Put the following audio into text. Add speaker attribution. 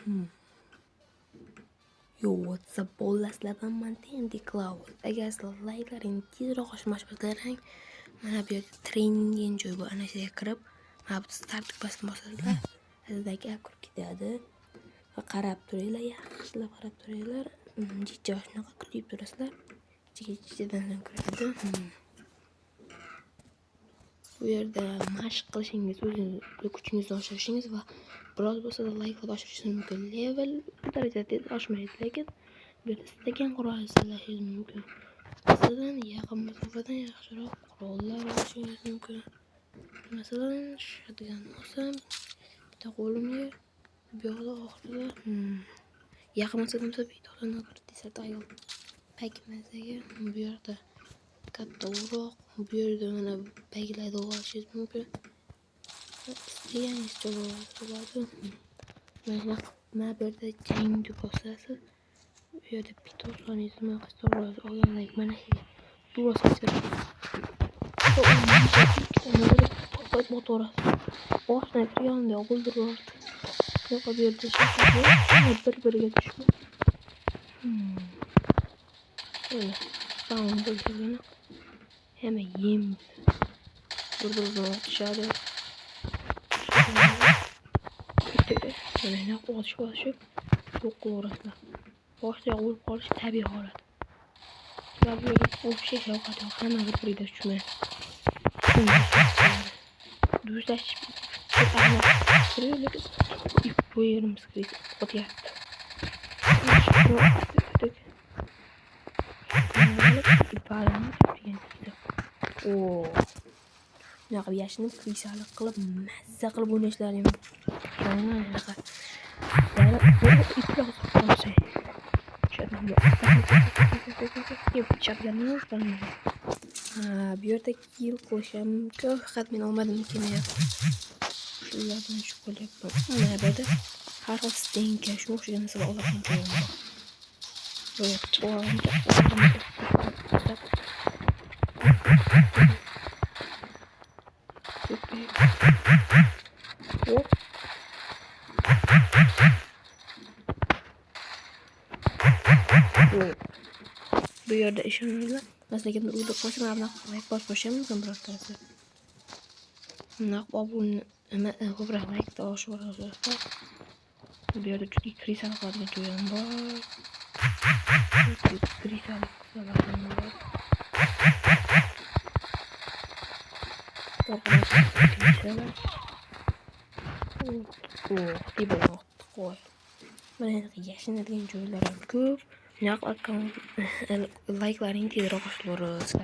Speaker 1: Yo, what's up, bolalar, sizlar bilan man TNT Cloud. Agar sizlar layklaringni tezroq oshirmoqchi bo'lsalaring, mana bu yerda training degan joy bor. Ana shu yerga kirib, mana bu start tugmasini bosasizlar, sizdagi kirib ketadi. Va qarab turinglar, yaxshilab qarab turinglar. Jicha shunaqa kutib turasizlar. Ichiga jichadan so'ng kiradi. Bu yerda mashq qilishingiz, o'zingiz kuchingizni oshirishingiz va biroz bo'lsa-da layklar oshirishingiz mumkin. Level bu darajada tez oshmaydi, lekin bu yerda istagan qurolni tanlashingiz mumkin. Masalan, yaqin masofadan yaxshiroq qurollar olishingiz mumkin. Masalan, shotgun olsam, bitta qo'limga, bu yoqda oxirida yaqin masofadan bo'lsa bitta ayol pakmazaga bu yerda katta o'roq, bu yerda mana paklarni olishingiz mumkin. Istaganingizcha bo'ladi. Mana shunaqa mana bu yerda jang deb bosasiz. Bu yerda bitta ursaningiz nima qilsa olgandan mana shu urasiz. Botaverasiz. Boshidan kirganda o'ldirib yubordi. Yo'q, bu yerda bir-biriga tushib. Spawn bo'lgani hamma yem bir-biri bilan otishadi. Mana shunaqa otishib otishib yo'q qilaverasizlar. Boshida o'lib qolish tabiiy holat. Va bu yerda вообще shafqat yo'q. Hamma bir-biriga dushman. Do'stlashib lekin bu yerimiz otyapti. Oo. Bunaqa yashinib, krisalik qilib, mazza qilib o'ynashlari mumkin. Mana shunaqa. Yana iplar. Ha, bu yerda kill qilish ham mumkin, faqat men omadim kelmayapti. Shular bilan shug'ullanmayapman. Mana bu yerda har xil стенка, shunga o'xshagan narsalar oladigan joyim bor. Böyle chiqib olguncha Hop. Hop. Bu yerda ishoninglar. Masalan, kimdir o'ldirib qo'ysa, mana bunaqa layk bosib qo'yishi ham mumkin birortasi. Bunaqa obuna nima ko'proq laykni oshib yuborasizlar. Bu yerda juda krisal qiladigan joy ham bor. Krisal qiladigan bor. Krisalar. Oh, deb qo'y. Mana endi yashinadigan joylar ham ko'p. Bunaqa akkaunt layklaring tezroq oshilaveradi.